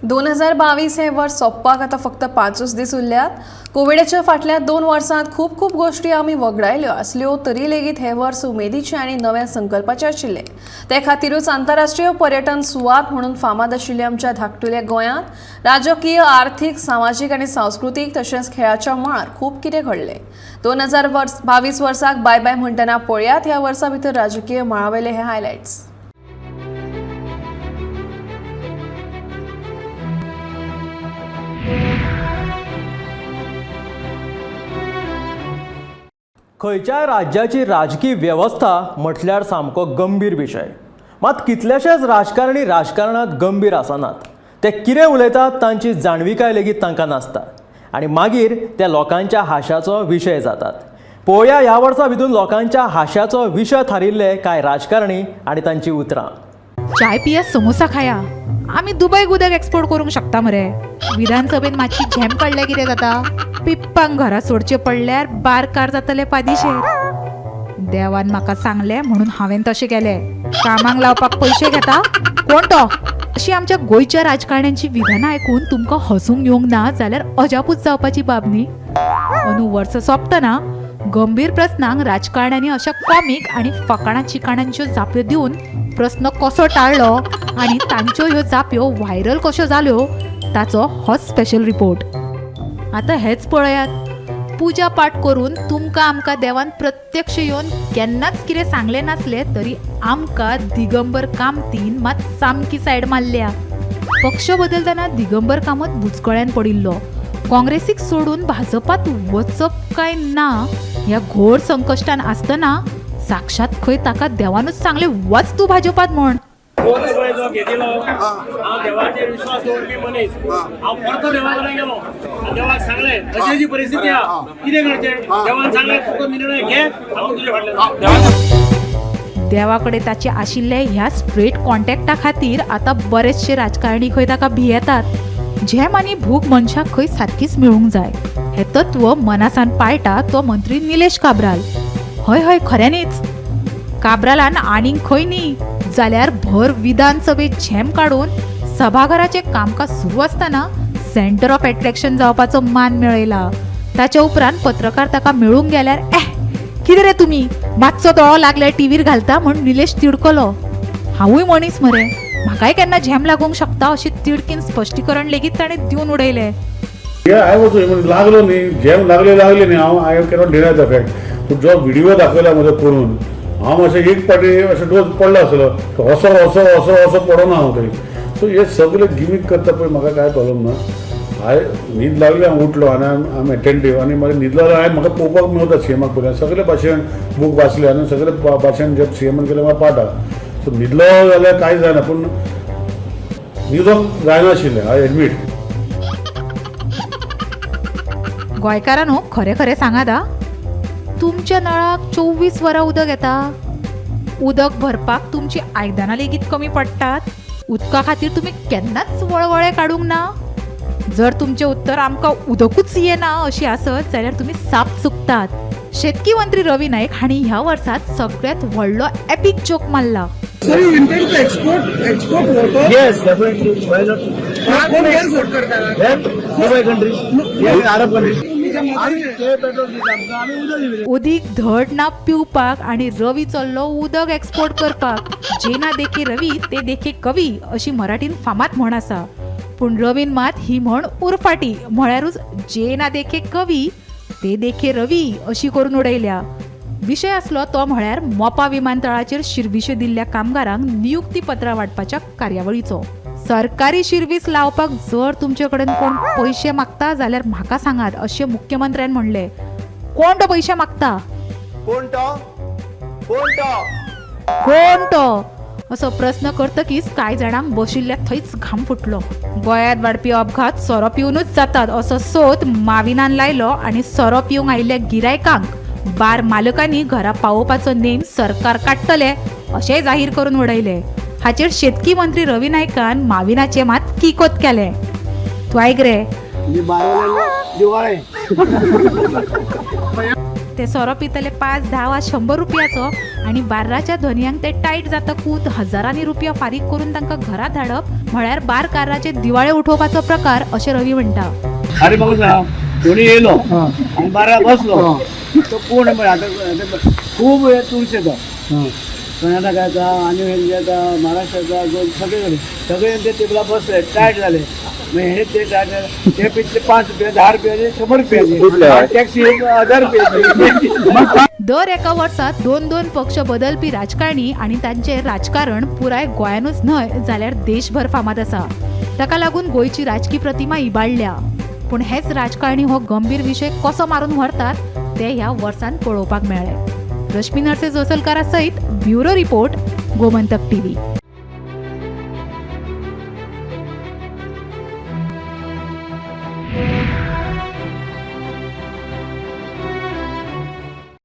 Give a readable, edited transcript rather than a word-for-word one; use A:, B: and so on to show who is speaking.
A: 2022 हें वर्स सोंपपाक आतां फक्त 5 दीस उरल्यात. कोविडाच्या फाटल्या 2 वर्सांत खूब खूब गोश्टी आमी वगडायल्यो आसल्यो तरी लेगीत हें वर्स उमेदीचें आनी नव्या संकल्पाचें आशिल्लें. ते खातीरूच आंतरराष्ट्रीय पर्यटन सुवात म्हणून फामाद आशिल्ल्या आमच्या धाकटुल्या गोंयांत राजकीय, आर्थीक, सामाजीक आनी सांस्कृतीक तशेंच खेळाच्या मळार खूब कितें घडलें. 2022 वर्साक बाय बाय म्हणटना पळयात ह्या वर्सा भितर राजकीय मळावेले हे हायलायट्स.
B: खंयच्याय राज्याची राजकी वेवस्था म्हटल्यार सामको गंभीर विशय. मात कितलेशेच राजकारणी राजकारणात गंभीर आसनात. ते कितें उलयतात तांची जाणविकाय लेगीत तांकां नासता आनी मागीर ते लोकांच्या हांशाचो विशय जातात. पळोवया ह्या वर्सा भितून लोकांच्या हांशाचो विशय थारिल्ले कांय राजकारणी आनी तांची उतरां.
C: चाय पिया समोसा खाया, आमी दुबय उदक एक्सपोर्ट करूंक शकता मरे. विधानसभेन मातशी झेम काडल्यार कितें जाता? पिप्पांक घरा सोडचे पडल्यार बारकार जातले पादिशेर. देवान म्हाका सांगलें म्हणून हांवें तशें केलें. कामाक लावपाक पयशे घेता कोण तो? अशी आमच्या गोंयच्या राजकारण्यांची विधानां आयकून तुमकां हसूंक येवंक ना जाल्यार अजापूच जावपाची बाब न्ही. अंदू वर्स सोंपतना गंभीर प्रस्नांक राजकारण्यांनी अशा कॉमीक आनी फकाणां चिकाणांच्यो जाप्यो दिवन प्रस्न कसो टाळ्ळो आनी तांच्यो ह्यो जाप्यो व्हायरल कश्यो जाल्यो ताचो हो स्पेशल रिपोर्ट. आतां हेच पळयात, पुजा पाठ करून तुमकां आमकां देवान प्रत्यक्ष येवन केन्नाच कितें सांगलें नासलें तरी आमकां दिगंबर कामतीन मात सामकी सायड मारल्या. पक्ष बदलतना दिगंबर कामत बुचकळ्यान पडिल्लो. काँग्रेसीक सोडून भाजपात वचप काय ना ह्या घोर संकश्टान आसतना साक्षात खंय ताका देवानूच सांगलें वच तूं भाजपात म्हण.
D: जो घेतिलो हांव देवाचेर विश्वास दवरपी मनीस. हांव परतो देवा कडेन गेलो, देवाक सांगलें अशी अशी परिस्थिती आहा, कितें करचें? देवान सांगलें तुका निर्णय घे, हांव तुजे फाटल्यान.
C: देवा कडेन ताचे आशिल्ले ह्या स्ट्रेट कॉन्टॅक्टा खातीर आतां बरेचशे राजकारणी खंय ताका भियेतात. झेम आनी भूक मनशाक खंय सारकीच मेळूंक जाय हें तत्व मनासान पाळटा तो मंत्री निलेश काब्राल. हय हय खऱ्यांनीच काब्रालान आनीक खंय न्ही जाल्यार भर विधानसभेत झेम काडून सभाघराचें कामकाज सुरू आसतना सेंटर ऑफ एट्रॅक्शन जावपाचो मान मेळयला. ताच्या उपरांत पत्रकार ताका मेळूंक गेल्यार एह कितें रे तुमी मातसो दोळो लागल्यार टीव्हीर घालता म्हूण निलेश तिडकलो. हांवूय मनीस मरे, म्हाकाय केन्ना झेम लागूंक शकता अशी तिडकीन स्पश्टीकरण लेगीत ताणें दिवन उडयलें.
E: लागलो न्ही झेम लागले लागले न्ही हांव I cannot deny the fact. पूण जो व्हिडिओ दाखयला म्हजो करून हांव अशें एक पाटी अशें डोस पडलो आसलो असो असो असो असो पडना हांव थंय. सो हे सगळे गिमीक करता पळय, म्हाका कांय प्रॉब्लम ना. हांवें न्हीद लागली, हांव उठलो आनी I am attentive आनी मागीर न्हिदलो जाल्यार हांवें म्हाका पळोवपाक मेळटा सी एमाक पयलीं. सगळे भाशण बूक वाचले आनी सगळे भाशण जे सी एमान केलें म्हाका पाठ आहा. सो न्हिदलो जाल्यार कांय जायना, पूण न्हिदोंक जायनाशिल्लें, I admit.
C: गोंयकारांनो खरें खरें सांगात आ, तुमच्या नळाक 24 वरां उदक येता? उदक भरपाक तुमची आयदनां लेगीत कमी पडटात? उदका खातीर तुमी केन्नाच वळवळे काडूंक ना? जर तुमचें उत्तर आमकां उदकूच येना अशी आसत जाल्यार तुमी साप चुकतात. शेतकी मंत्री रवी नायक हांणी ह्या वर्सात सगळ्यांत व्हडलो एपीक जोक मारला.
F: Sir, you intend to export water?
G: Yes, definitely. Why not?
F: कोण export करता?
G: Then Dubai countries, yes, Arab countries. आमी पेट्रोल दिता आमकां, आमी उदक दिवया.
C: उदीक धड ना पिवपाक आनी रवी चल्लो उदक एक्सपोर्ट करपाक. जे ना देखे रवी ते देखे कवी अशी मराठीन फामाद म्हण आसा. पूण रवीन मात ही म्हण उरफाटी म्हळ्यारूच जे ना देखे कवी ते देखे रवी अशी करून उडयल्या. विशय आसलो तो म्हळ्यार मोपा विमानतळाचेर शिर्विश्यो दिल्ल्या कामगारांक नियुक्ती पत्रां वांटपाच्या कार्यावळीचो. सरकारी शिर्वीस लावपाक जर तुमचे कडेन कोण पयशे मागता जाल्यार म्हाका सांगात अशें मुख्यमंत्र्यान म्हणलें. कोण तो पयशे मागता?
G: कोण तो? कोण तो?
C: कोण तो असो प्रस्न करतकीच कांय जाणांक बशिल्ल्या थंयच घाम फुटलो. गोंयांत वाडपी अपघात सोरो पिवनूच जातात असो सोद माविनान लायलो आनी सोरो पिवंक आयिल्ल्या गिरायकांक बार मालकांनी घरा पावोवपाचो नेम सरकार काडटले अशेंय जाहीर करून उडयलें. हाचेर शेतकी मंत्री रवी नायकान माविनाचें मात किकोत केलें. तूं आयक रे, ते सोरो पितले 5, 10 वा 100 रुपयाचो आनी बार्राच्या धनयांक ते टायट जातकूच हजारांनी रुपया फारीक करून तांकां घरा धाडप म्हळ्यार बारकाराचे दिवाळे उठोवपाचो प्रकार अशें रवी म्हणटा.
G: अरे म्हाका सांग, कोणी येयलो आनी बारा बसलो तो कोण म्हळ्यार आतां खूब हे टुरिस्ट येता, कर्नाटकाचा आनी हेंचे महाराष्ट्राचा, सगळे कडेन सगळे ते टेबला बसले, टायट जाले, मागीर हे ते टायट जाले, ते पितले 5 रुपया, 10 रुपयाचे, 100 रुपयाचे, टॅक्सी 1000 रुपयाची.
C: दर एका वर्सात 2-2 पक्ष बदलपी राजकारणी आनी तांचें राजकारण पुराय गोंयानूच न्हय जाल्यार देशभर फामाद आसा. ताका लागून गोंयची राजकी प्रतिमा इबाडल्या. पूण हेच राजकारणी हो गंभीर विशय कसो मारून व्हरतात ते ह्या वर्सान पळोवपाक मेळ्ळें. रश्मी नर्से जोसलकारा सयत ब्युरो रिपोर्ट, गोमंतक टीव्ही.